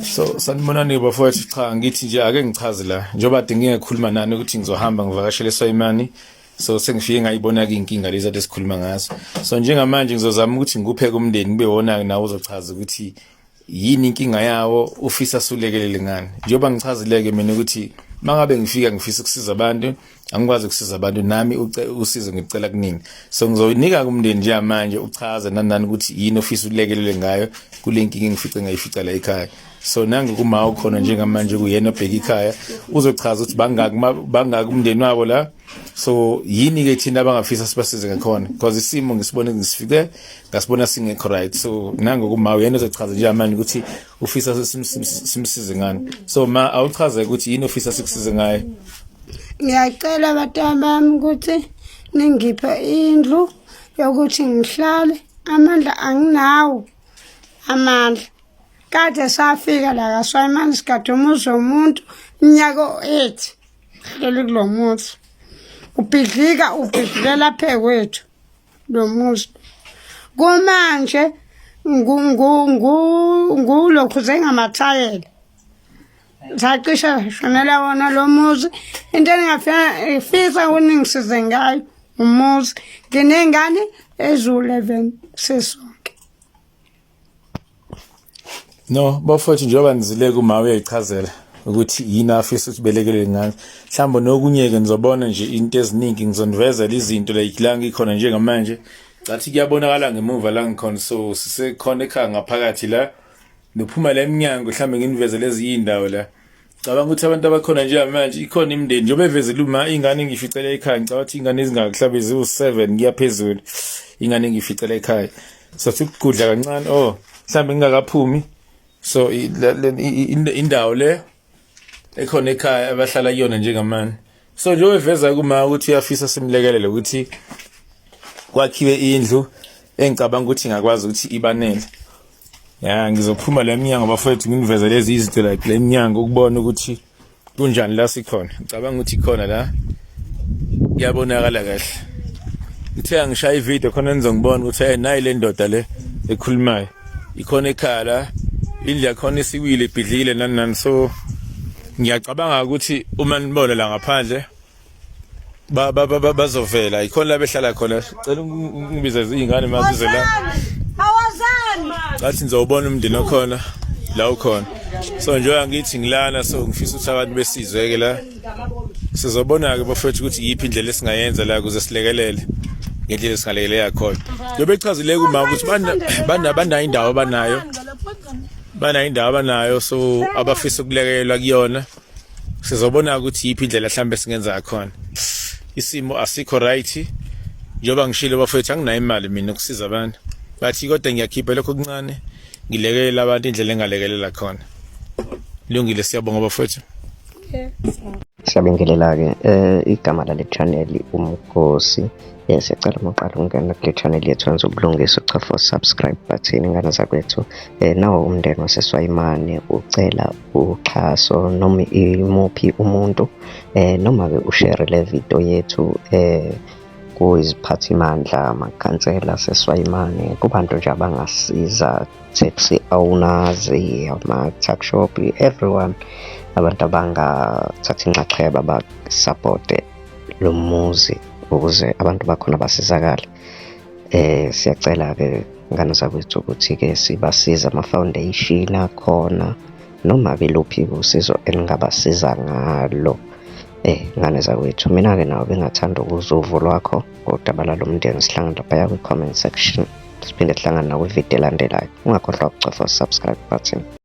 So sanibonani bafowethu, cha ngithi nje ake ngichaze la njengoba kade ngingekhuluma nani ukuthi ngizohamba ngivakashele eSwayimani. So sengifike ngayibona ke inkinga lezi ade sikhuluma ngazo. So njengamanje ngizozama ukuthi ngikuphe kumndeni kube wona nawe uzochaza ukuthi yini inkinga yawo, ufisa sulekelele ngani. Njengoba ngichazileke mina ukuthi mangabe ngifika ngifisa ukusiza abantu, angikwazi ukusiza abantu nami usizo ngicela kuningi. So ngizoyinika kumndeni njengamanje uchaze nani nani ukuthi yini ofisa ulekelele ngayo kule nkinga engifice ngayifica la ekhaya. So nangu kuma ukhona njengamanje kuyena obheka ikhaya, uzochaza ukuthi bangaki bangaki umndeni wabo la. So yini ke thina abangafisa sibasize ngakhona, because isimo ngisibone ngisifike ngasibona singekho right. So nangu kuma uyena ozochaza njengamanje ukuthi ufisa simsize ngani. So ma awuchaze ukuthi yini ofisa sikusize ngayo. Ngiyacela batwana bami ukuthi ningiphe indlu yokuthi ngihlale, amandla anginawo amandla. Kade safika la kaSwayimane sigade umuzi womuntu iminyaka o-8 hleli kulo muzi. Ubhidlika ubhidlikela phe kwethu lo muzi. Kumanje ngulokhu zengamathayela. Sacishe shonela wona lo muzi. Into engingafisa ukuthi ningisize ngayo umuzi. Nginey'ngane eziwu-11 sisonke. No, bafowethu njengoba nizile kuma uyayichazela ukuthi yini afisa ukuthi belekelele ngayo. Mhlawumbe nokunye-ke nizobona nje into eziningi, ngizonivezela izinto like la ngikhona njengamanje. Cathi kuyabonakala ngemuva la ngikhona, so sisekhona ekhaya ngaphakathi la. Nophuma la emnyango mhlawumbe nginivezele ezinye iy'ndawo la. Cabanga ukuthi abantu abakhona njengamanje ikhona imindeni njengoba evezele uma ingane ngiyificela ekhaya, ngicabanga ukuthi ingane ezingaka mhlawumbe ziwu-7 kuya phezulu, ingane ngiyificela ekhaya. So sikugudla kancane, oh mhlawumbe ngingakaphumi. So indawo le ekhona ekhaya abahlala kuyona njengamanje. So njengoba eveza kuma ukuthi uyafisa simlekelele ukuthi kwakhiwe indlu engicabanga ukuthi ingakwazi ukuthi ibanele. Ya, ngizophuma le mnyango bafowethu nginivezele lezi izinto like le mnyango ukubona ukuthi kunjani la sikhona. Ngicabanga ukuthi khona la kuyabonakala kahle. Ngithe angishaya ivideo khona nizongibona ukuthi hey nayi le ndoda le ekhulumayo. Ikhona ekhaya la, indlu yakhona isiwile ibhidlikile nani nani. So ngiyacabanga ukuthi uma nibona la ngaphandle bazovela ikhona la behlala khona. Cela ungibize izingane mazize la. Awazani. Ngathi ngizowubona umndeni okhona la ukhona. So njengoba ngithi ngilana, so ngifisa ukuthi abantu besizwe ke la. Sizobona ke bafethu ukuthi iyiphi indlela esingayenza la ukuze silekelele ngendlela esingalekelela khona. Njengoba echazile kuma ukuthi bana banayo indawo abanayo. Banayo indawo abanayo, so abafisa ukulekelelwa kuyona. Sizobona ukuthi yiphi indlela mhlambe singenza khona. Isimo asikho right. Njengoba ngishilo bafethu, anginayo imali mina ukusiza abantu. Bathi kodwa ngiyakhipha lokho okuncane ngilekelela abantu indlela engalekelela khona. Lungile, siyabonga bafethu. Siyabingelela-ke igama lale channel Umkhosi. Siyacela uma uqala ukungena kule channel yethu wenza ubulungisa uchofa subscribe button ingane zakwethu. Nawo umndeni waseSwayimane ucela uxhaso noma imuphi umuntu, noma-ke ushare le video yethu kuyiziphathimandla, amakhansela aseSwayimane, kubantu nje abangasiza, taxi owners, ama-tuck shop, everyone, abantu abangathatha inxaxheba basapote lo muzi ukuze abantu bakhona basizakale. Siyacela-ke ngane zakwethu ukuthi-ke sibasize ama-foundation akhona noma-ke luphi usizo eningabasiza ngalo. Ngane zakwethu, mina-ke nawe bengathanda ukuzwa uvo lwakho ngodaba lalo mndeni. Sihlangane laphaya kwi-comment section, siphinde sihlangane nakwividiyo elandelayo. Ungakhohlwa ukucofa subscribe button.